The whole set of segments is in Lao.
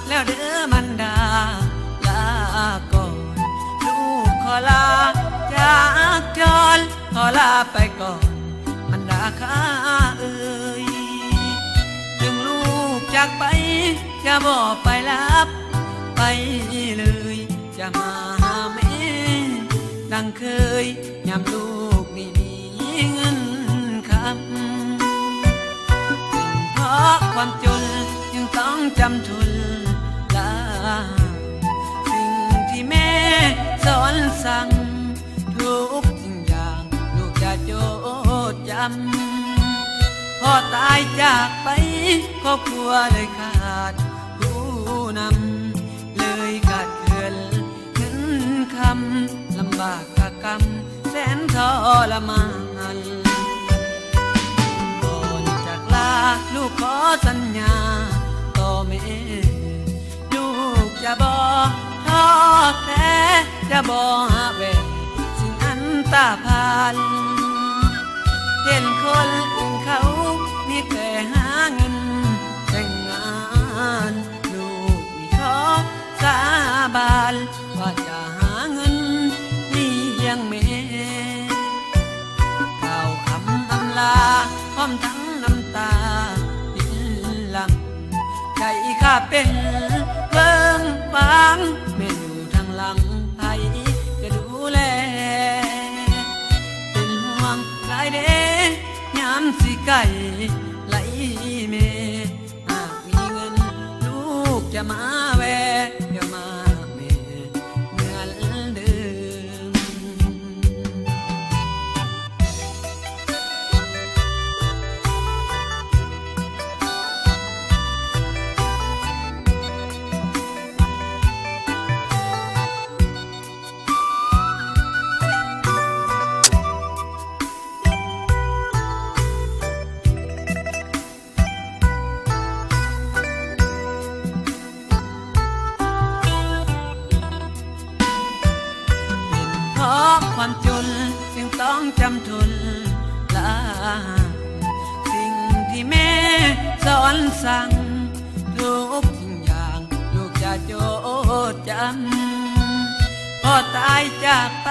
ແລ້ວເດີມັນດາ ລາກ່ອນ ລູກຂໍລາຈາກຈອນ ຂໍລາໄປກ່ອນມັນດາຂ້າເອີຍ. ເຖິງລູກຈາກໄປຈະບໍ່ໄປລັບ ໄປເລີຍຈະມາຫາແມ່ດັ່ງເຄີຍ ຍາມລູກນີ້ມີເງິນຄຳ. ເປັນເພາະຄວາມຈົນຈຶ່ງຕ້ອງຈຳທົນລາ ສິ່ງທີ່ແມ່ສອນສັ່ງ ທຸກສິ່ງຢ່າງລູກຈະຈົດຈຳ. ພໍ່ຕາຍຈາກໄປ ຄອບຄົວເລີຍຂາດຜູ້ນຳ ເລີຍຂາດເຂີນເງິນຄຳ ລຳບາກກະກຳ ແສນທໍລະມານ. ກ່ອນຈາກລາ ລູກຂໍສັນຍາຕໍ່ແມ່ ລູກຈະບໍ່ທໍ້ແທ້ ຈະບໍ່ຫາແວ່ງສິ່ງອັນຕາຜ່ານ. ເຫັນຄົນອື່ນເຂົາມີແຕ່ຫາເງິນແຕ່ງງານ ລູກນີ້ຂໍສາບານ ວ່າຈະຫາເງິນລ້ຽງແມ່. ກ່າວຄຳອຳລາ ພ້ອມທັງນ້ຳຕາລິນຫຼັ່ງ ໃຈຂ້າເປັນເວີ້ງວ້າງ ແມ່ຢູ່ທາງຫຼັງໃຜຈະດູແລ? ເປັນຫ່ວງຫຼາຍເດ້ ຍາມຊິໄກໄລແມ່. ຫາກມີເງິນລູກຈະມາແວ່ ດຽວມາແມ່ເໝືອນເດີມ. ເປັນເພາະຄວາມຈົນຈຶ່ງຕ້ອງຈຳທົນລາ ສິ່ງທີ່ແມ່ສອນສັ່ງ ທຸກສິ່ງຢ່າງລູກຈະຈົດຈຳ. ພໍ່ຕາຍຈາກໄປ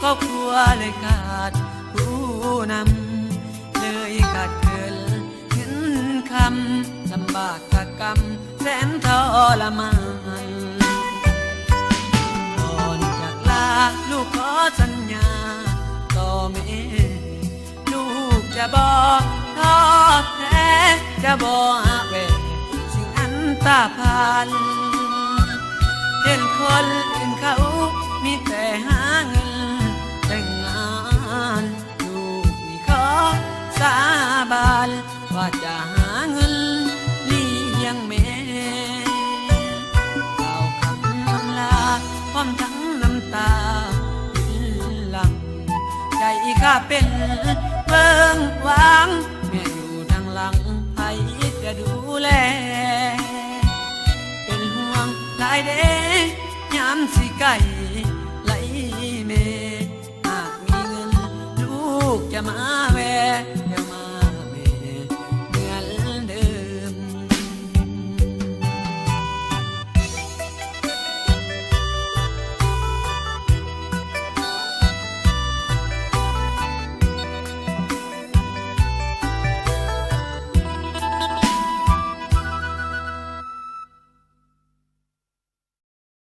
ຄອບຄົວເລີຍຂາດຜູ້ນຳ ເລີຍຂາດເຂີນເງິນຄຳ ລຳບາກກະກຳ ແສນທໍລະມານ. ກ່ອນຈາກລາ ລູກຂໍສັນຍາຕໍ່ແມ່ ລູກຈະບໍ່ທໍ້ແທ້ ຈະບໍ່ຫາແວ່ງສິ່ງອັນຕາຜ່ານ. ເຫັນຄົນອື່ນເຂົາມີແຕ່ຫາເງິນແຕ່ງງານ ລູກນີ້ຂໍສາບານ ວ່າຈະຫາເງິນລ້ຽງແມ່. ກ່າວຄຳອຳລາ ພ້ອມທັງນ້ຳຕາລິນຫຼັ່ງ ໃຈຂ້າເປັນເວີ້ງວ້າງ ແມ່ຢູ່ທາງຫຼັງໃຜຈະດູແລ? ເປັນຫ່ວງຫຼາຍເດ້ ຍາມຊິໃກ້ໄລແມ່. ຫາກມີເງິນລູກຈະມາ